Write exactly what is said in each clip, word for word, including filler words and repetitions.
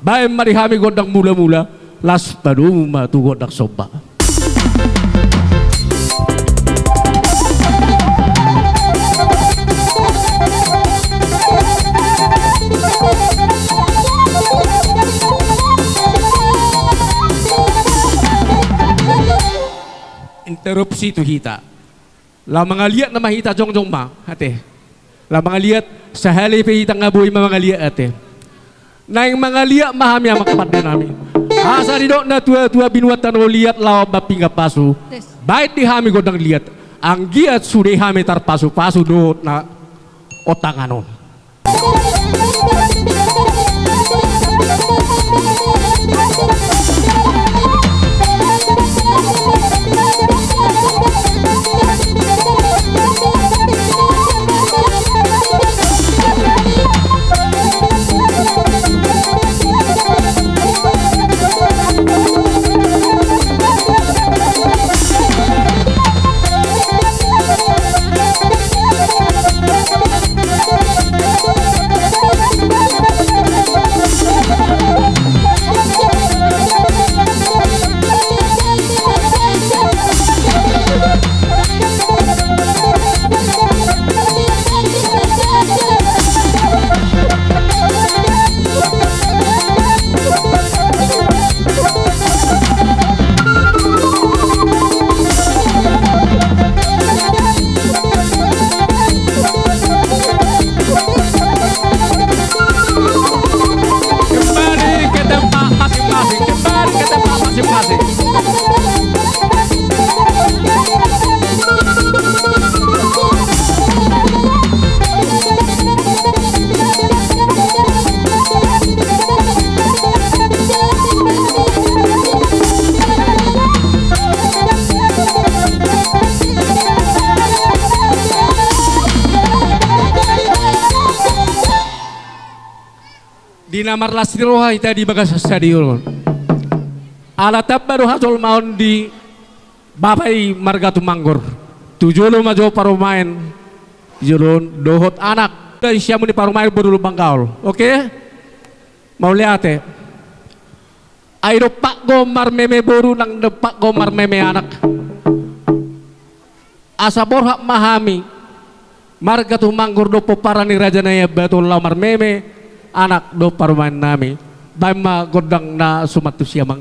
Baen ma di hami gondang mula-mula, laos padomu ma tu gondang somba. Interupsi tu hita. Laho mangaliat nama hita, jongjong ma ate. Laho mangaliat, sahali pe hita nga boi ma mangaliat ate. Naeng mangaliat ma hami, amang pande nami. Asa didok na tua-tua, binuat tano liat laho mambingka pasu. Baen di hami gondang liat, anggiat sude hami tarpasu-pasu dohot na ontangan on. Kembali ke tempat masing-masing, kembali ke tempat masing-masing. Di na marlas ni roha hita di bagasan sadari on, ala tamba do hajolmaon di bapa i marga Tumanggur. Tu jolo ma jo parumaen di jolo on dohot anak. Dari siamun ni parumaen boru Lumban Gaol. Oke? Mauliate. Ai dompak do marmeme boru nang dompak do marmeme anak. Asa borhat ma hami marga Tumanggur dohot pomparan ni Raja Nai Ambaton laho marmeme anak dohot parumaen nami. Baen ma gondang na suman tusi, amang.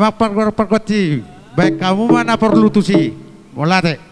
Amang pargual pargonsi, baen hamu ma na porlu tusi. Mauliate.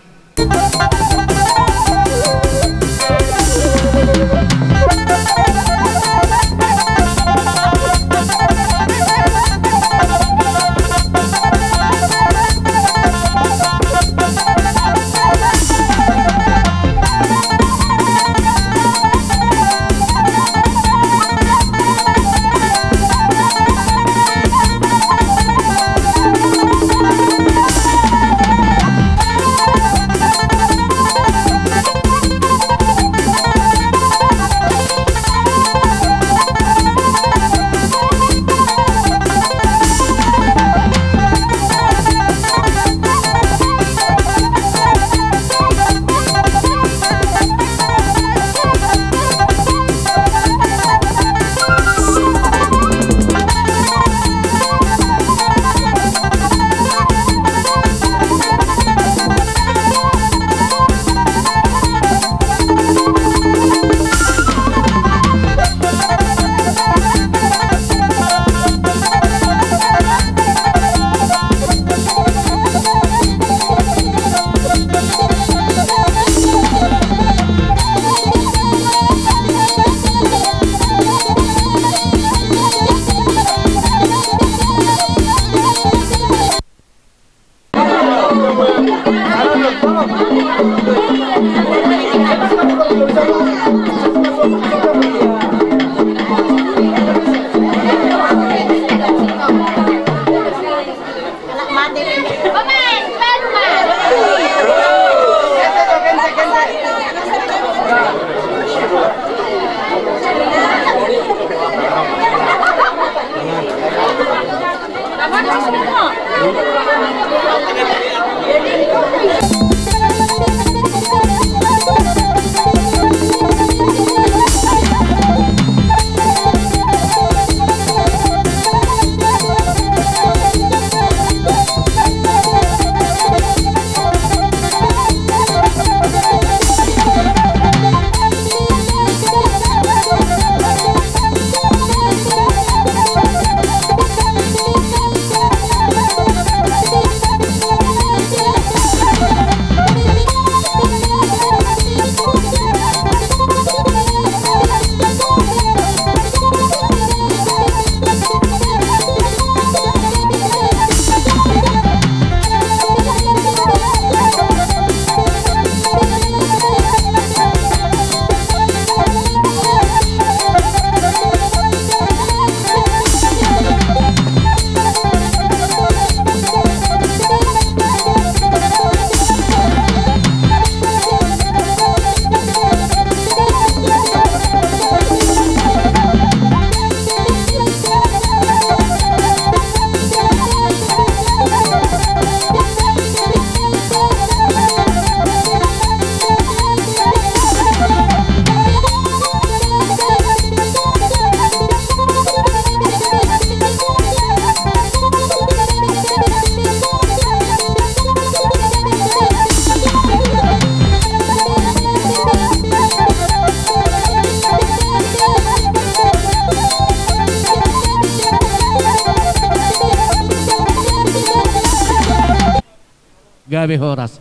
Gabe horas.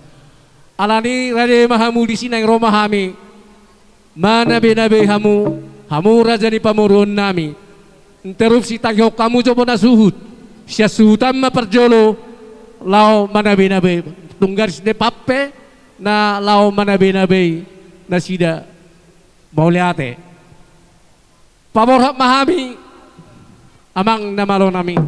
Alani rade ma hamu disi, naeng ro ma hami manabenabe hamu, hamu raja ni pamoruonnami. Interupsi tangihon hamu jo bona suhut. Sian suhutan ma parjolo laho manabenabe. Tung gadis ni pampe na laho manabenabei nasida. Mauliate. Paborhat ma hami, amang na malonami.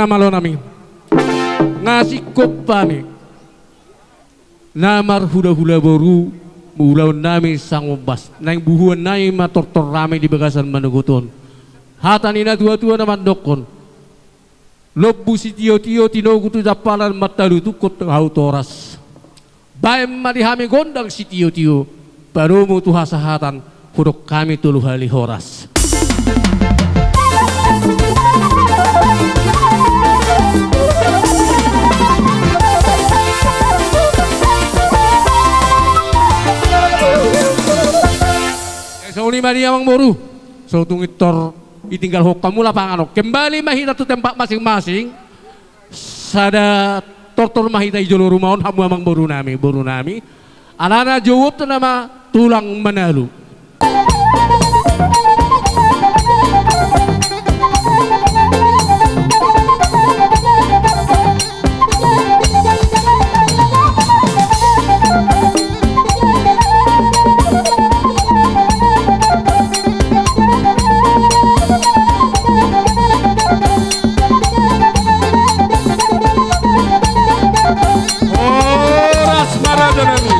Malo nami, nga singkop hami na marhulahula boru, ulaon nami sangombas, naeng buhuan nami ma tortor nami di bagasan manogot on. Hata ni natuatua na mandokkon: Lombu sitiotio tinogu tu jampalan, mantalutukkon hau toras. Baen ma di hami gondang sitiotio, palomo tu hasahatan, hudok hami tolu hali horas. Eh, songon i ma dia, amangboru. So tung pintor ditinggalhon hamu lapangan on, kembali ma hita tu tempat masing-masing. Sada tortor ma hita di jolo ruma on, hamu amangboru nami, boru nami. Alana jouonta nama tulang Manalu. Horas ma, raja nami.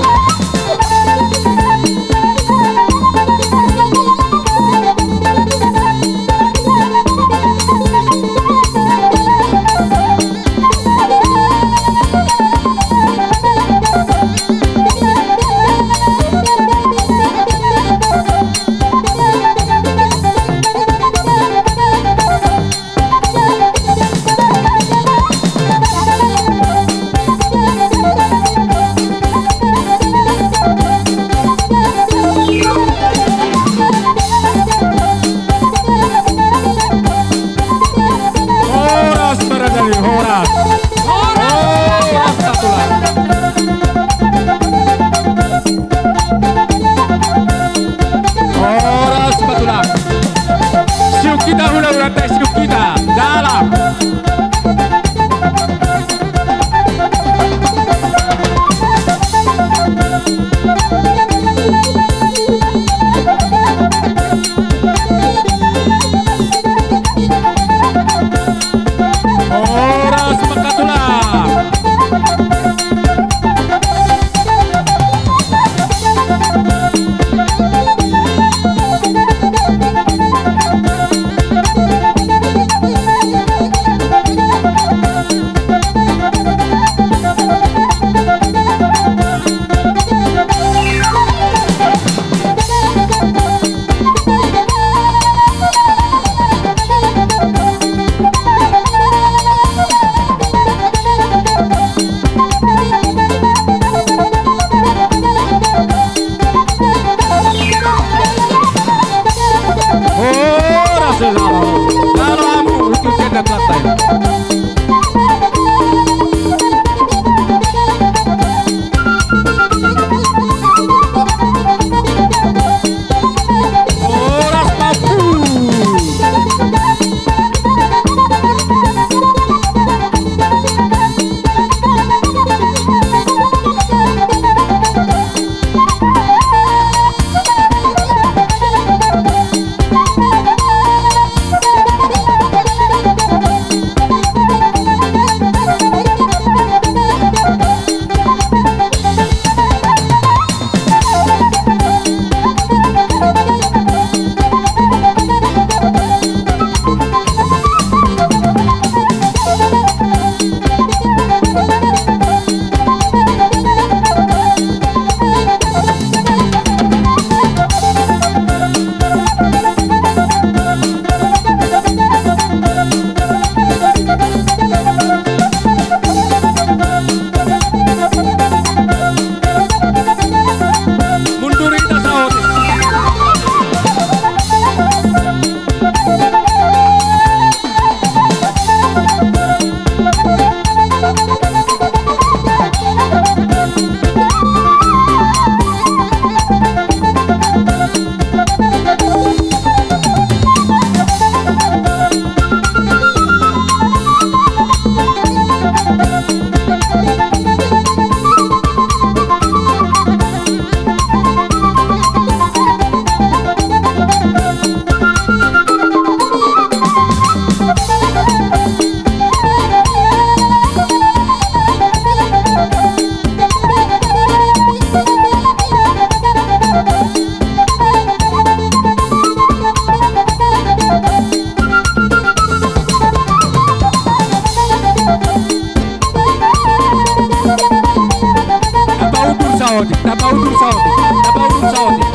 Paudur saotik, na paudur saotik.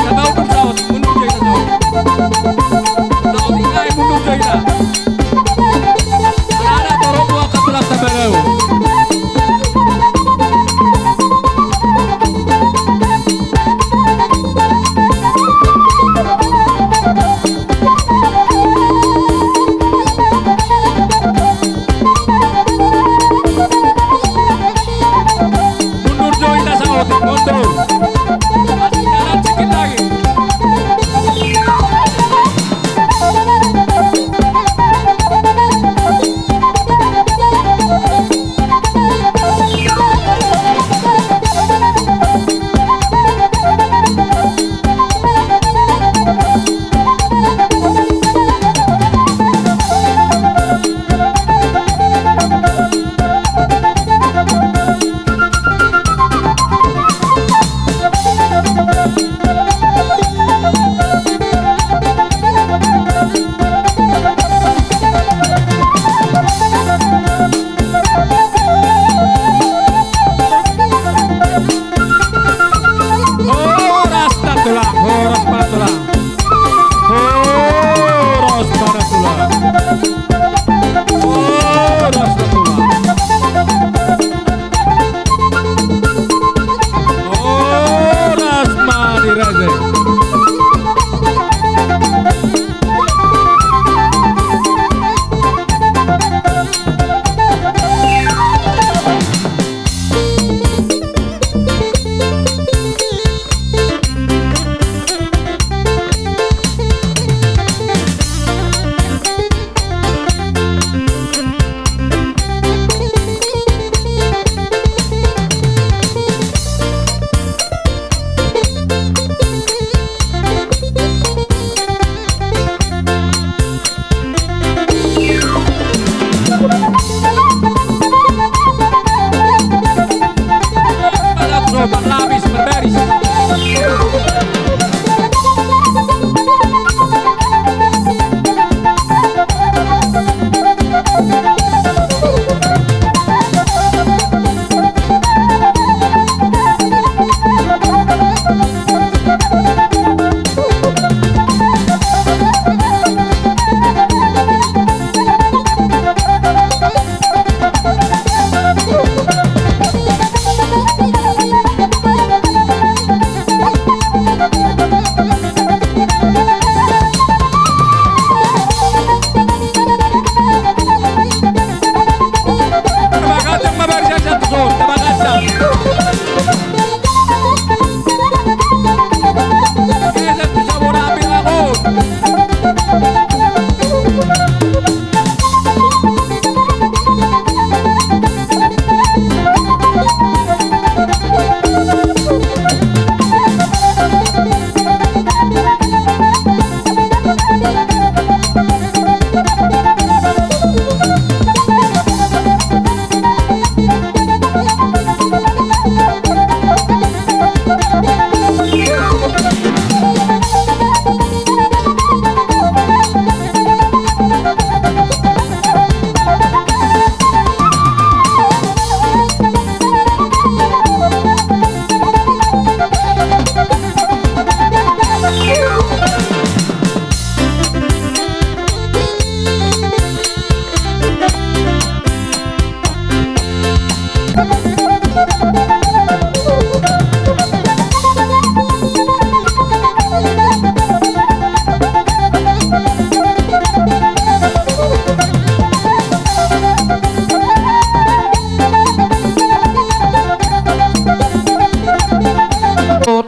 Na paudur saotik, mundur jo ita saotik. Saotik nai mundur jo ita. Anak-anak torop buat ka tulang Tambanau. Mundur jo ita saotik, mundur. Masih jalan sikit lagi. Horas ma tulang, horas ma tulang. Horas ma tulang. Horas ma tulang. Horas ma di raja.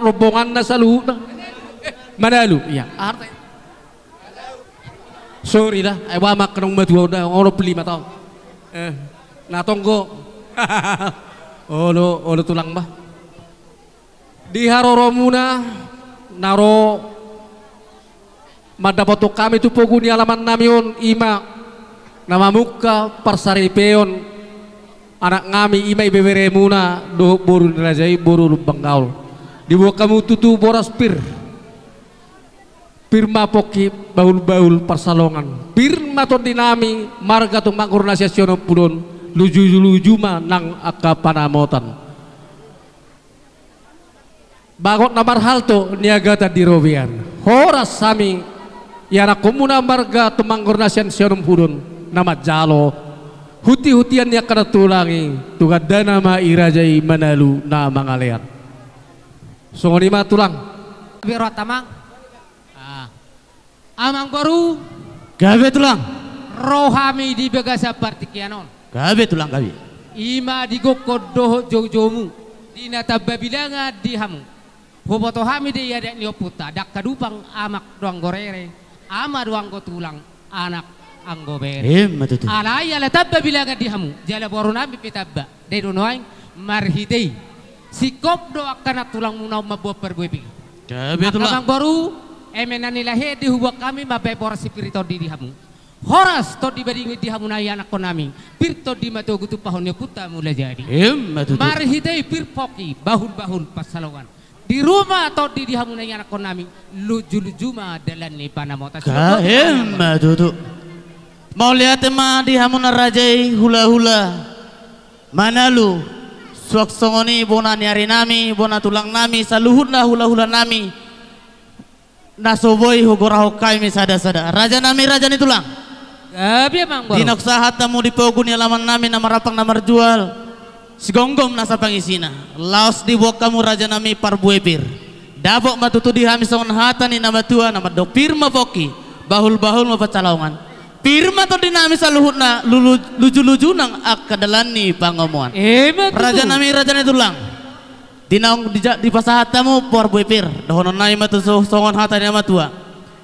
Rombonganna saluhutna. Manalu, iya. Sorry da, ai ba mangkaning matua da, ono pe lima taon. Eh, na tonggo. Olo, olo tulang ba. Di haroromuna na ro mandapothon hami tu pogu ni alaman nami on, ima na mamungka parsaripeon anak nami, ima ibeberemuna dohot boru ni raja i, boru Lumban Gaol. Diboan hamu tutu boras pir. Pir ma pongki bahulbahul pansalongan. Pir ma tondi nami marga Tumanggur na sian Sihombing on, lujuluju ma nang angka panamotan. Bagot na marhalto niagatan di robean. Horas hami ianakkonmuna marga Tumanggoran na sian Sianum Hudon na manjalo hunti-huntian ni angka na tulang i, tu gandana ma i raja i Manalu na mangalean. Songon i ma tulang. Biro Tamang. Ah. Amang boru. Gabe tulang. Ro hami di bagasan partingkian on. Gabe tulang, gabe. I ma di gokhon dohot joujoumu, di na tamba bilangan di hamu. Huboto hami do i adat ni ompunta, ndang hadupang amak do anggo rere, ama do anggo tulang, anak anggo bere. Ima tutu. Alai ala tamba bilangan di hamu jala boru nami pe tamba. Dai do nuaeng marhite i singkop do angka nantulangmuna on mamboan parbue pir. Gabe tulang. Amang boru, eme na nilahe di huboan hami mambaen boras sipir tondi di hamu. Horas tondi madingin di hamu na ianakkon nami. Pir tondi matogu tumpahon ni ompunta Mula Jadi. Ima tutu. Marhite i pir pongki, bahul-bahul pansalongan. Di ruma tondi di hamu na ianakkon nami, lunju-lunju ma dalan ni panamotan. Ima tutu. Mauliate ma di hamu na raja i hula-hula Manalu, suang songon i bona ni ari nami, bona tulang nami, saluhutna hula-hula nami. Na so boi hugorahon hami sada-sada. Raja nami, raja ni tulang. Gabe amang boru. Di naung sahat hamu di pogu ni alaman nami na marampang na marjual, sigomgom nasa pangisina. Laos diboan hamu raja nami parbue pir. Dapot ma tutu di hami songon hata ni na matua na mandok pir ma pongki, bahul-bahul ma pansalongan. Pir ma tondi nami saluhutna, lulu-, luju-luju nang angka dalan ni pangomoan. Ima tutu. Raja nami, raja ni tulang. Di naung dija-, dipasahat hamu parbue pir, dohonon nami ma tutu songon hata ni na matua.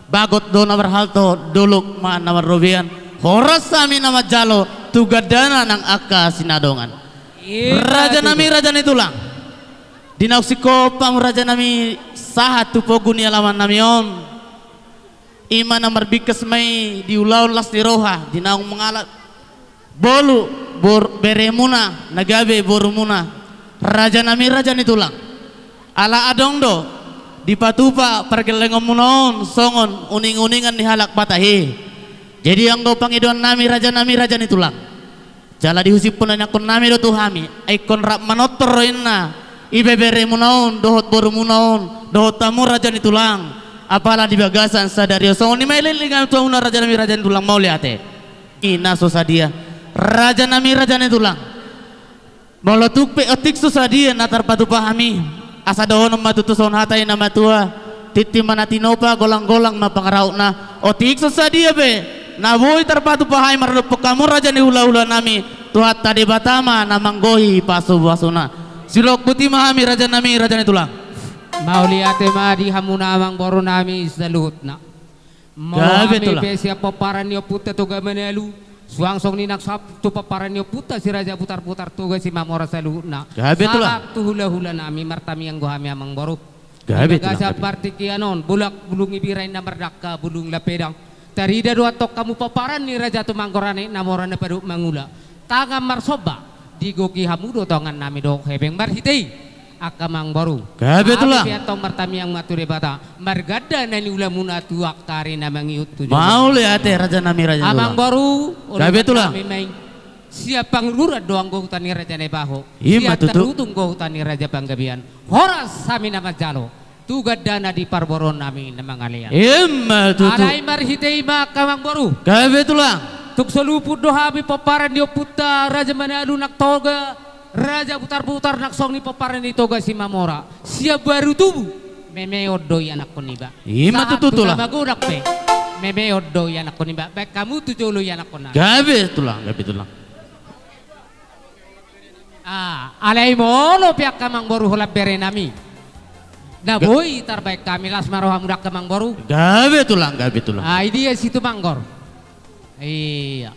Bagot do na marhalto, dolok ma na marrobean. Horas hami na manjalo, tu gandana nang angka sinadongan. Ima tutu. Raja nami, raja ni tulang. Di naung singkop hamu raja nami sahat tu pogu ni alaman nami on. Ima na marbingkas ma i di ulaon las ni roha, di naung mangalap bolu, bor-, beremuna, na gabe borumuna. Raja nami, raja ni tulang. Ala adong do dipatupa pargellengonmuna on songon uning-uningan ni halak Batahi. Jadi anggo pangidoan nami raja nami, raja ni tulang. Jala dihusip ianakkon nami do tu hami, ai ingkon rap manortor do inna ibeberemuna on, dohot borumuna on, dohot hamu raja ni tulang. Apala di bagasan sadari on songon i ma ililingami tu hamuna raja nami, raja ni tulang, mauliate. I na so sadia, raja nami, raja ni tulang. Molo tung pe otik so sadia na tarpatupa hami, asa dohonon ma tutu songon hata ni na matua, tintin ma na tinopa, golang-golang ma pangarahutna. Otik so sadia pe na boi tarpatupa hami maradophon hamu raja ni hula-hula nami, Tuhanta Debata ma na manggohi pasu-pasuna. Silop boti ma hami raja nami, raja ni tulang. Mauliate ma di hamuna amang boru nami saluhutna. Molo hami pe sian pomparan ni ompunta Toga Manalu, suang songon i nang sahat tu pomparan ni ompunta si Raja Butar-butar Toga Simamora saluhutna. Gabe tulang. Sahat tu hula-hula nami, martamiang do hami amang boru. Gabe tulang, gabe. Di bagasan partingkian on, bulak bulung ibira inna mardangka bulung lampedang. Tarida do antong hamu pomparan ni Raja Tumanggoran Aek na Mora na padok mangula. Tangan marsomba, digohi hamu do tangan nami dohot hepeng, marhite i angka amang boru. Gabe tulang. Hami pe antong martamiang ma tu Debata, marganda na niulamuna tu angka ari na mangihut tu jolo. Mauliate raja nami, raja ni tulang. Amang boru, gabe tulang. Sian Pangururan do anggo huta ni Raja Naibaho. Ima tutu. Sian Tarutung do huta ni Raja Panggabean. Horas hami na manjalo tu gandana di parboruon nami na mangalean. Ima tutu. Alai marhite i ma angka amang boru. Gabe tulang. Tung so luput do hami pomparan ni ompunta Raja Manalu nang Toga Raja Butar-butar nang songon i pomparan ni Toga Simamora. Sian baru tubu, memeon do ianakkon niba. Ima tutu tulang. Sahat tu na magodang pe, memeon do ianakkon niba. Baen hamu tu jolo ianakkon nami. Gabe tulang, gabe tulang. Ah, alai molo pe angka amang boru holan bere nami na boi tarbaen hami, las ma rohamu da angka amang boru. Gabe tulang, gabe tulang. Ah, i dia Situmanggur. Iya.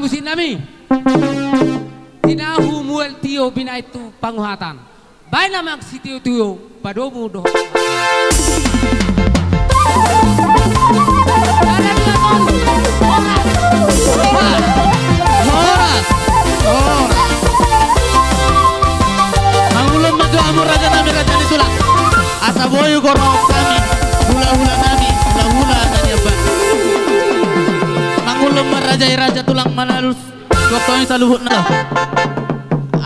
Sinnami. Tinahu mual tio binahen tu panguhatan. Baen amang sitiotio padomu dohot. Horas. Horas. Horas. Mangulon ma jo hamu raja nami, raja ni tulang. Asa boi gorahon hami hulahula nami, hulahula na niamban. Mangulon ma raja i, raja tulang Manalus. Gotong i saluhutna.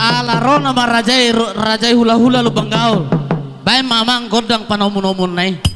Ala ro nama raja i, ro-, raja i hulahula Lumban Gaol. Baen ma amang gondang panomunomuonna i.